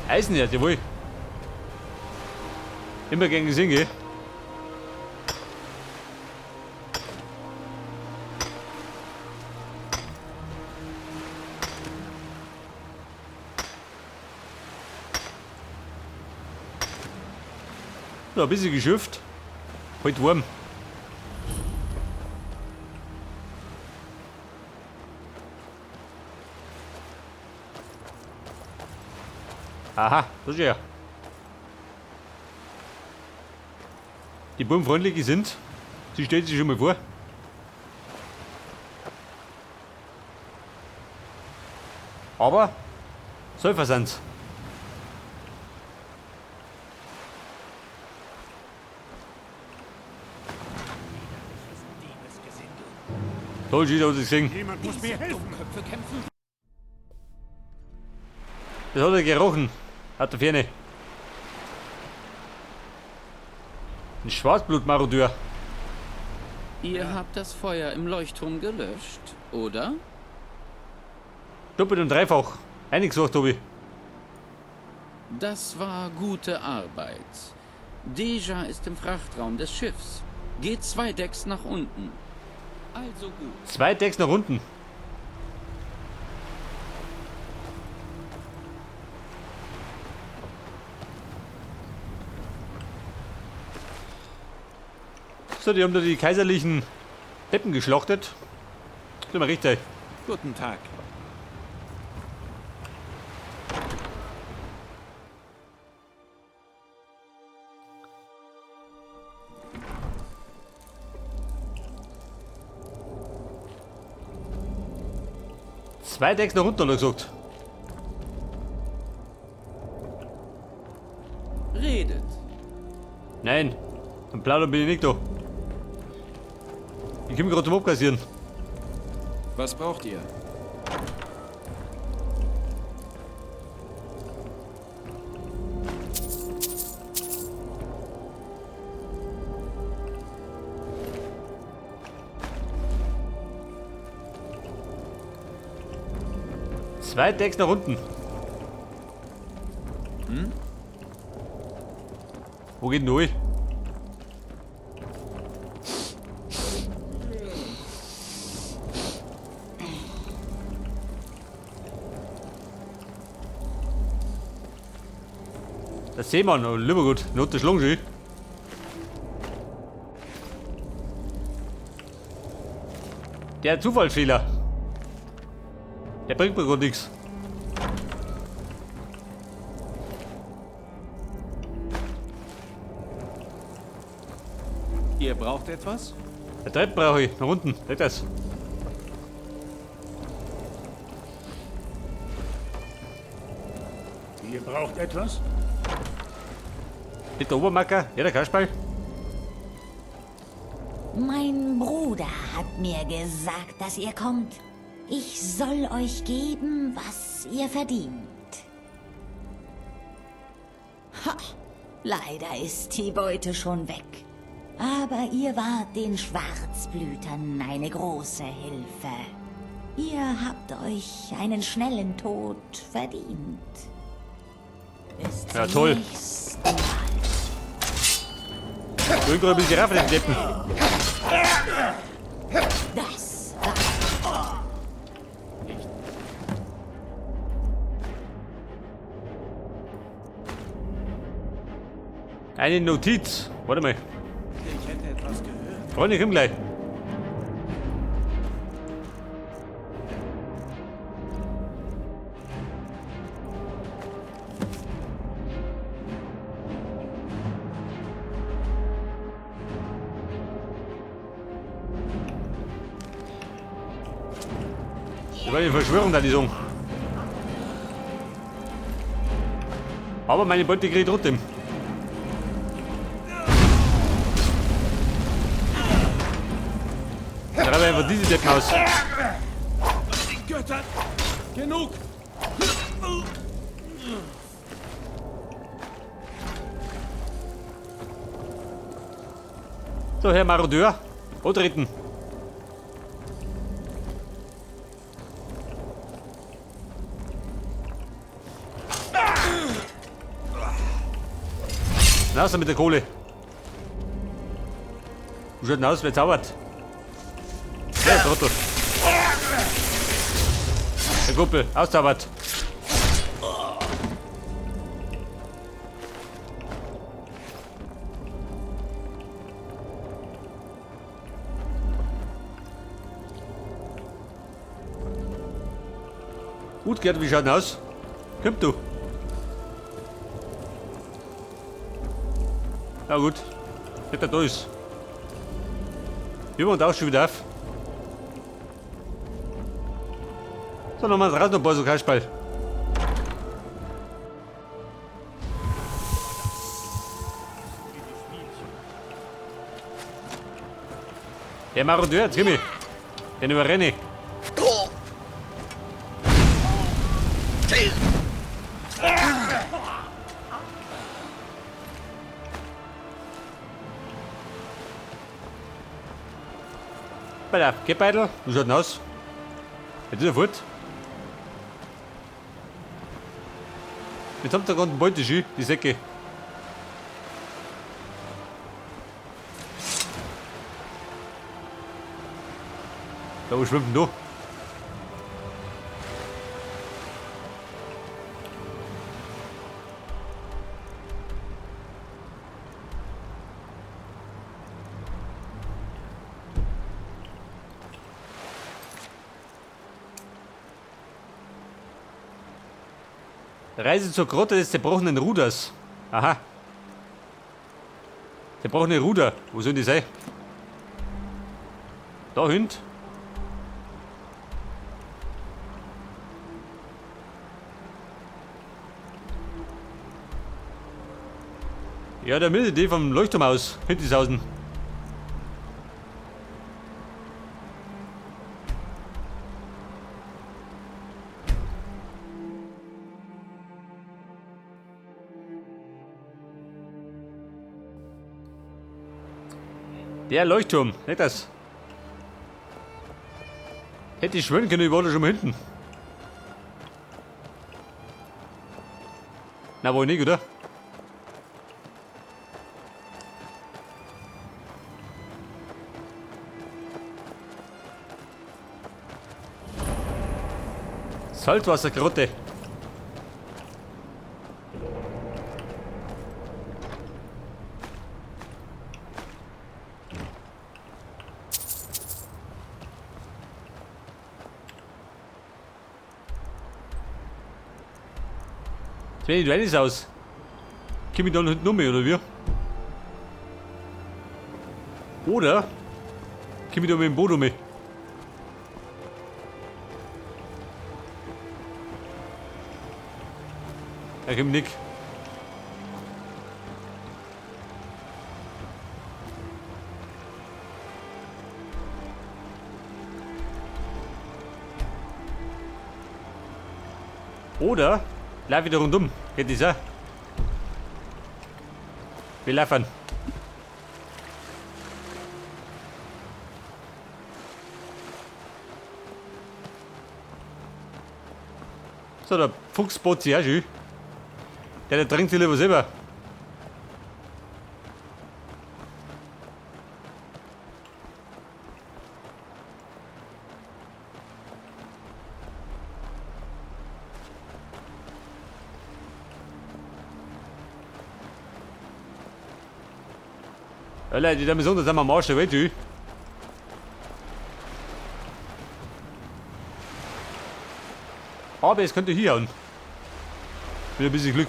Eisenerz, jawohl. Immer gern gesehen, gell? So, ein bisschen geschürft. Halt warm. Aha, das ist ja. Die Buben freundlich sind. Sie stellt sich schon mal vor. Aber Säufer sind's. Toll, hat er gesehen. Jemand muss mir helfen. Das hat er gerochen. Hat der Ferne. Ein Schwarzblutmarodeur. Ihr habt das Feuer im Leuchtturm gelöscht, oder? Doppelt und dreifach. Eingesucht, Tobi. Das war gute Arbeit. Deja ist im Frachtraum des Schiffs. Geht 2 Decks nach unten. Also gut. 2 Decks nach unten. So, die haben da die kaiserlichen Deppen geschlachtet. Sind wir richtig. Guten Tag. 2 Decks nach unten, hat er gesagt. Redet. Nein, am Plaudern bin ich nicht da. Ich komme gerade zum Abkassieren. Was braucht ihr? 2 Decks nach unten. Hm? Wo geht denn durch? Das sehen wir noch, lieber gut. Not der Schlung schon. Der Zufallsfehler. Der bringt mir grad nix. Ihr braucht etwas? Der Treppe brauche ich. Nach unten. Seht das? Ihr braucht etwas? Mit der Obermacker? Ja, der Kasperl. Mein Bruder hat mir gesagt, dass ihr kommt. Ich soll euch geben, was ihr verdient. Ha! Leider ist die Beute schon weg. Aber ihr wart den Schwarzblütern eine große Hilfe. Ihr habt euch einen schnellen Tod verdient. Bis Ja, zum toll. nächsten Mal. Ich bin gerade ein bisschen raff, den Deppen. Das war Eine Notiz. Warte mal. Ich hätte etwas gehört. Freunde, komm gleich. Das war die Verschwörung da, die Song. Aber meine Beute kriege ich trotzdem. Dann treibe ich einfach diese Deppen aus. Die Götter! Genug! So, Herr Marodeur, antreten. Raus mit der Kohle. Wie schaut denn aus? Wer zaubert? Der Trottel. Der Kumpel, auszaubert. Gut, Gerd, wie schaut denn aus? Komm du. Na gut, hätte da ist. Über und auch schon wieder auf. So, nochmal raus noch ein paar so Kasperl. Der Marodeur, jetzt komm ich. Den überrenne ich. Bei der Gebeidel, wie schaut denn aus? Jetzt ist er fort. Jetzt haben wir gerade einen Beuteschü, die Säcke. Da, wo schwimmt denn da? Reise zur Grotte des zerbrochenen Ruders. Aha. Zerbrochene Ruder. Wo sollen die sein? Da hinten. Ja, da müsste die vom Leuchtturm aus. Hinten. Der Leuchtturm, nicht das? Hätte ich schwören können, ich war da schon mal hinten. Na wohl nicht, oder? Salzwassergrotte. Wenn ich rein aus. Komm ich da hinten um, oder wie? Oder komm ich da mit dem Boot um? Ja, komm nicht. Oder lauf wieder rundum. Geht das auch? Wir laufen. So, der Fuchs bot sich auch schon. Der trinkt sich lieber selber. Ja, Leute, die haben besonders am Arsch der Welt, du. Aber es könnte hier hauen. Mit ein bisschen Glück.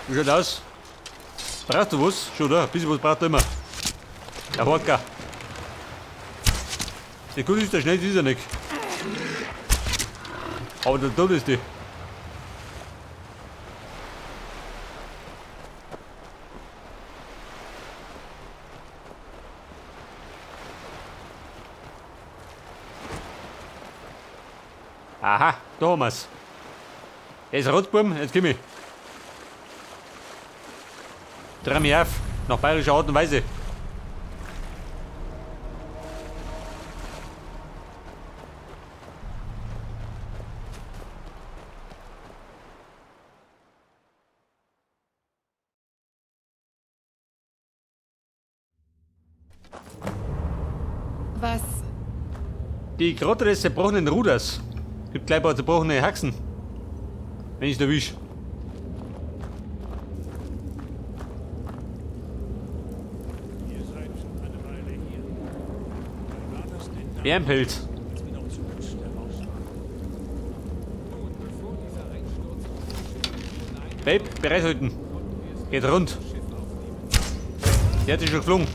Wie schaut aus? Brauchst du was? Schon, oder? Ein bisschen was braucht er immer. Der Horker. Der Gute ist, der schnellste ist er nicht. Aber der Tod ist die. Aha, da haben wir's. Er ist Rotburm, jetzt komm ich. Dreh mich auf, nach bayerischer Art und Weise. Was? Die Grotte des zerbrochenen Ruders. Gibt gleich ein paar zerbrochene Haxen. Wenn ich erwisch. Ihr seid schon eine Weile hier. Wie war das denn damals, Bärenpelz. als wir noch zu Fuß heraus waren? Babe, bereithalten. Geht rund. Der hat sich schon geflogen.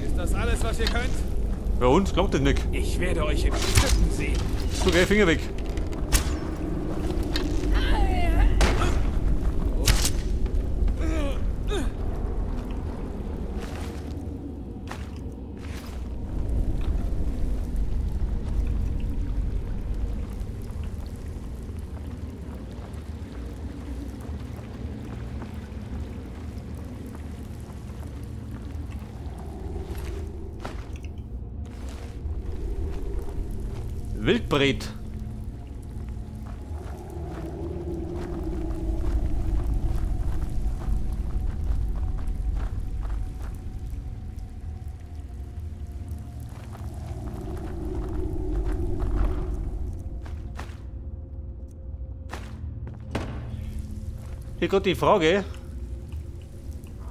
Ist das alles, was ihr könnt? Bei uns glaubt das nicht. Ich werde euch in Stücken sehen. So, geh, Finger weg. Wildbret. Hier gerade die Frage,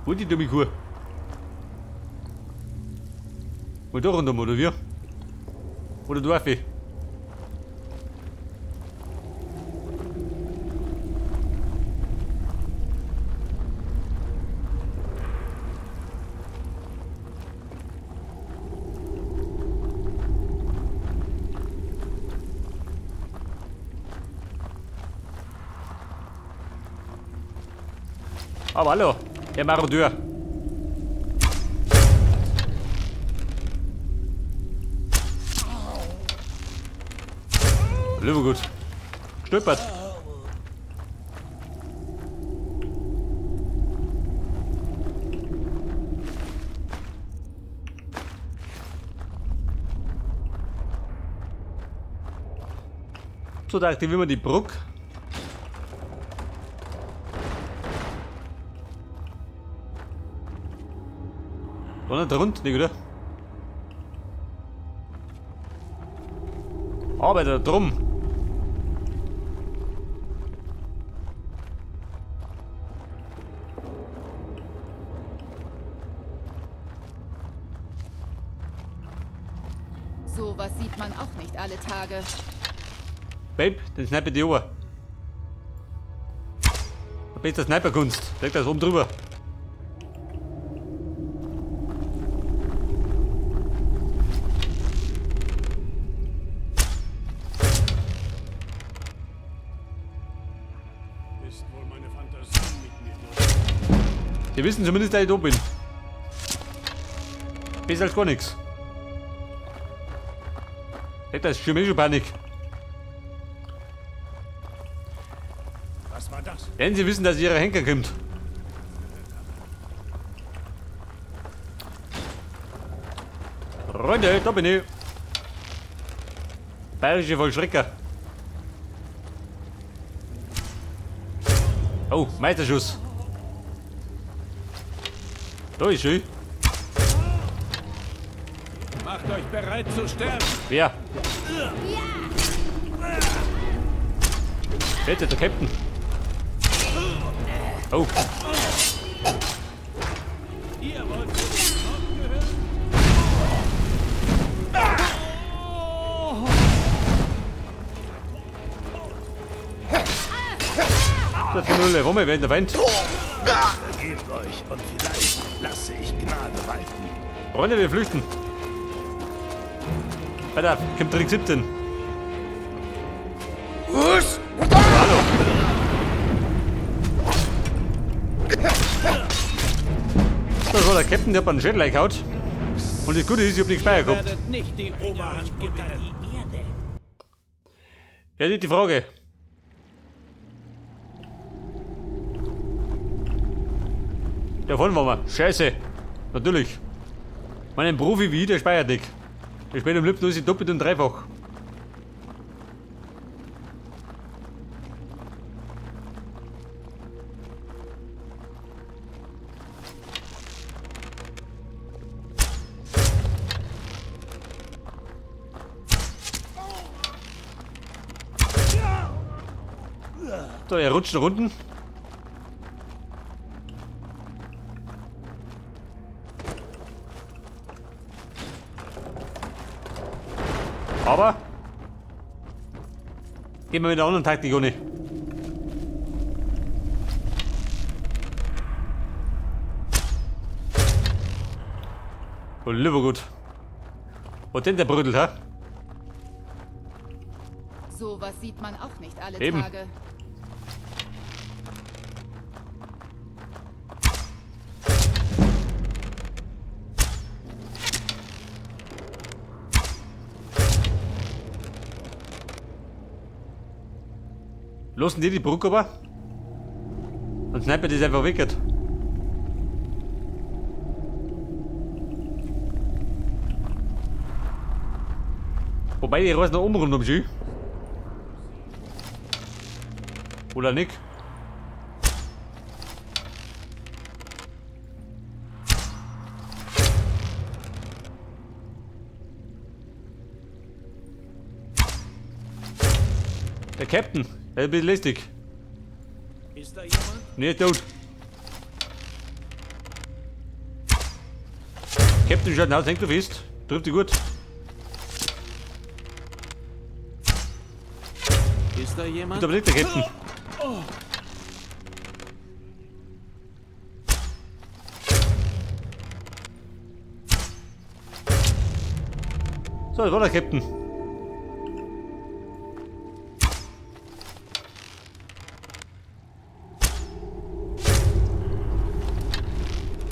wo die dumme Kuh? Wo da rundum, oder wie? Oder du Affe? Aber hallo, Herr Marodeur. Löwegut. Stolpert. So, da aktivieren wir die Brücke. Da nicht rund, nicht, oder? Arbeiter drum. Sowas sieht man auch nicht alle Tage. Babe, den Sniper die Ohr. Bester Sniperkunst. Direkt das oben drüber. Ist wohl meine Fantasie mit mir durch. Die wissen zumindest, dass ich da bin. Besser als gar nichts. Das ist schon Panik. Was war das? Wenn sie wissen, dass ihre Henker kommt. Freunde, da bin ich. Bayerische Vollstrecker. Oh, Meisterschuss. Da ist schön. Macht euch bereit zu sterben. Wer? Bitte, der Captain. Oh. Ihr wollt zu den Norden gehören? Das ist null. Warum werden der Feind? Gebt euch und vielleicht lasse ich Gnade walten. Freunde, wir flüchten. Weiter, kommt Trick 17. Hallo. Das war der Captain, der hat einen Schädel eingehauen. Und das Gute ist, ich hab nichts gespeichert gehabt. Werdet nicht die Oberhand gewinnen. Ja, das ist die Frage. Da vorne waren wir. Scheiße. Natürlich. Mein Profi wie ich, der speichert nicht. Ich spiele am liebsten nur doppelt und dreifach. So, er rutscht nach unten. Aber gehen wir mit der anderen Taktik ohne. Oh, lieber gut. Wo denn der Brüdel, hä? Sowas sieht man auch nicht alle Eben. Tage. Lassen die die Brücke aber? Und Sniper, die ist einfach weg. Wobei die reisen noch oben rund um sie. Oder nicht? Der Captain, der ist ein bisschen lästig. Ist da jemand? Nee, tot. Captain schaut aus, hängt du fest. Trifft dich gut. Ist da jemand? Da liegt der Captain. So, das war der Captain.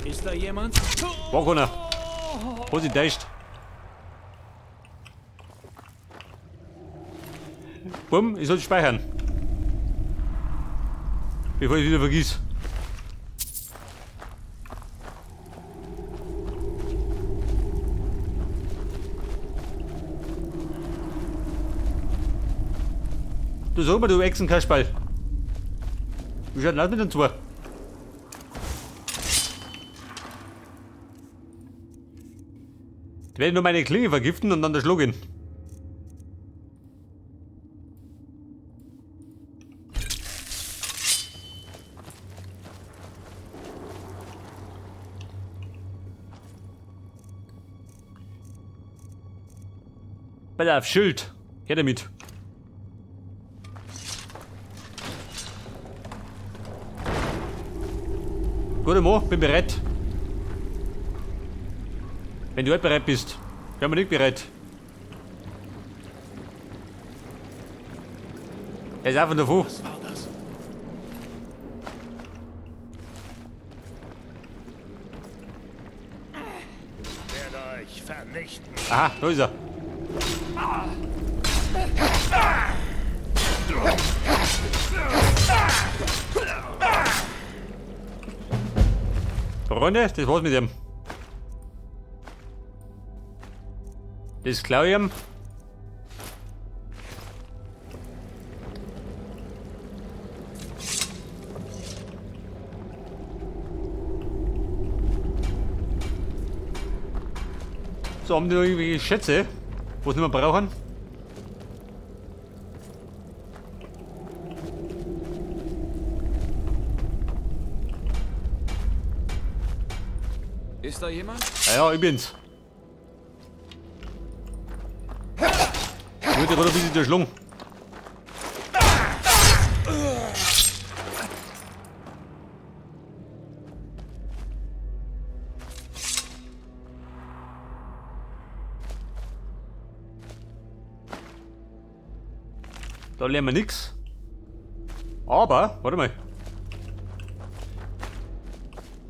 Ist da jemand? War keiner. Wo sie täuscht. Bumm, ich sollte speichern. Bevor ich wieder vergiss. Du sag mal, du Echsenkasperl. Wie schaut denn aus mit den zwei? Ich werde nur meine Klinge vergiften und dann der Schluck ihn. Pass auf, Schild. Her damit. Guter Mo, bin bereit. Wenn du halt bereit bist. Ich bin nicht bereit. Er ist einfach davor. Was war das? Werde euch vernichten. Aha, da ist er. Freunde, das war's mit ihm. Das klau ich ihm. So, haben die noch irgendwelche Schätze, wo sie nicht mehr brauchen? Ist da jemand? Ja, ja, ich bin's. Ich wurde gerade ein bisschen durchschlungen. Da lernen wir nix. Aber, warte mal.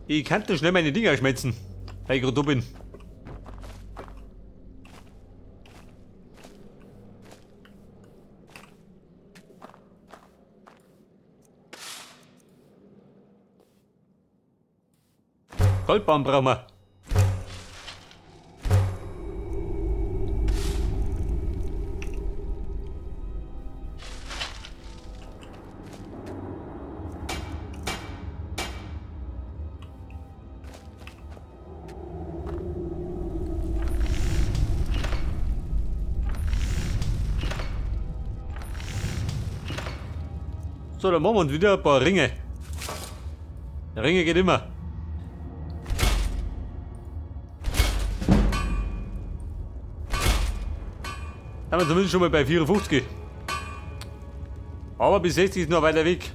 Ich kann da schnell meine Dinger schmelzen, weil ich gerade da bin. Goldbaum brauchen wir. So, dann machen wir uns wieder ein paar Ringe. Ringe geht immer. Dann sind wir zumindest schon mal bei 54. Aber bis 60 ist noch ein weiter Weg.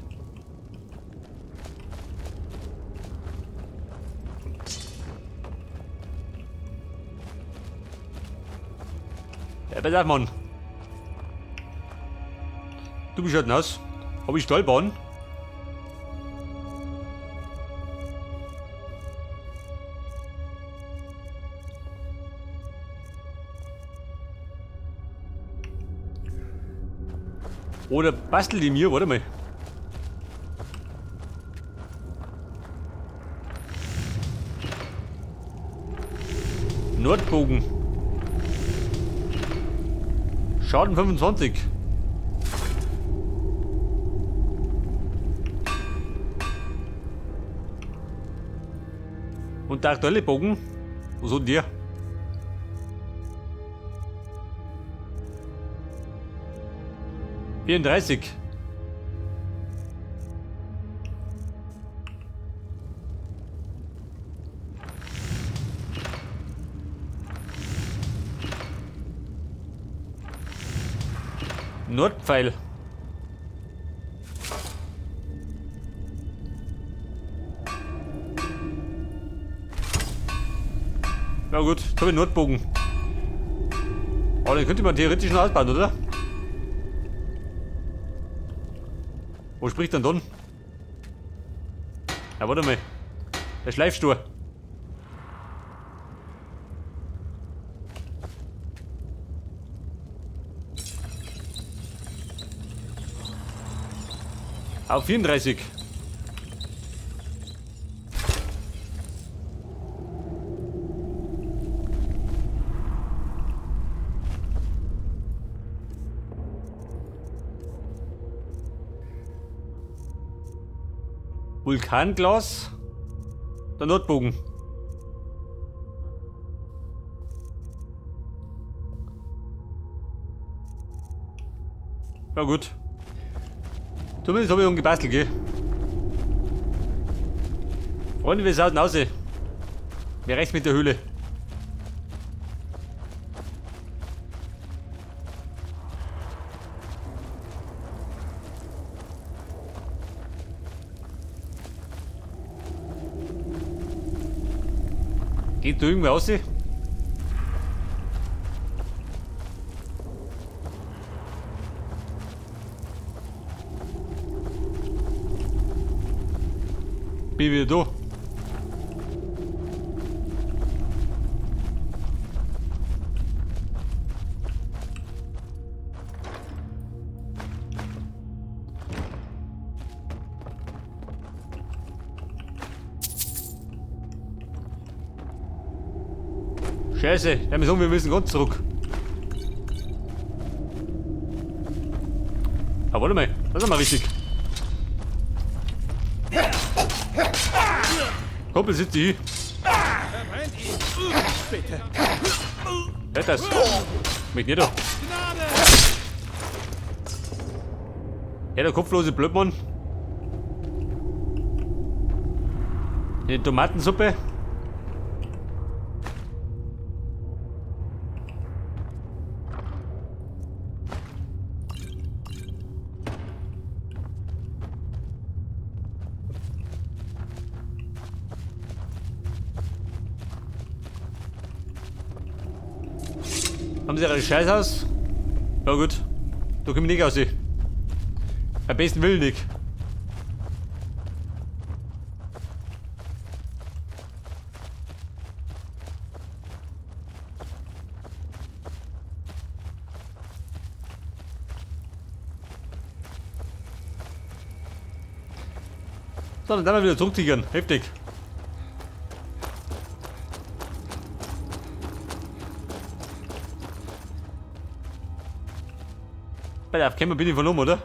Ja, pass auf, Mann. Du bist halt nass. Hab ich Stahlbahn? Oder bastel die mir, warte mal. Nordbogen. Schaden 25. Und der aktuelle Bogen? Wo sind der? 34. Nordpfeil. Na gut, jetzt hab ich Nordbogen. Aber den könnte man theoretisch noch ausbauen, oder? Wo spricht denn dann? Ja, warte mal. Der Schleifstur. Auf 34. Vulkanglas, der Nordbogen. Ja gut. Zumindest hab ich einen gebastelt, gell? Freunde, wir sollten raus. Mir reicht's mit der Höhle. Geht da irgendwer raus? Bin wieder da. Scheiße, ja, wir müssen ganz zurück. Ah, warte mal, das ist mal richtig. Kumpel, sitzt die hier. Bitte. Wer ist das? Mich nicht da. Ja, der kopflose Blödmann. Die Tomatensuppe. Haben sie ihre Scheiß aus? Ja gut, da komm ich nicht raus. Am besten will ich nicht. So, dann wir wieder zurücktigern. Heftig. Bei der Aufkämmer bin ich verloren, oder?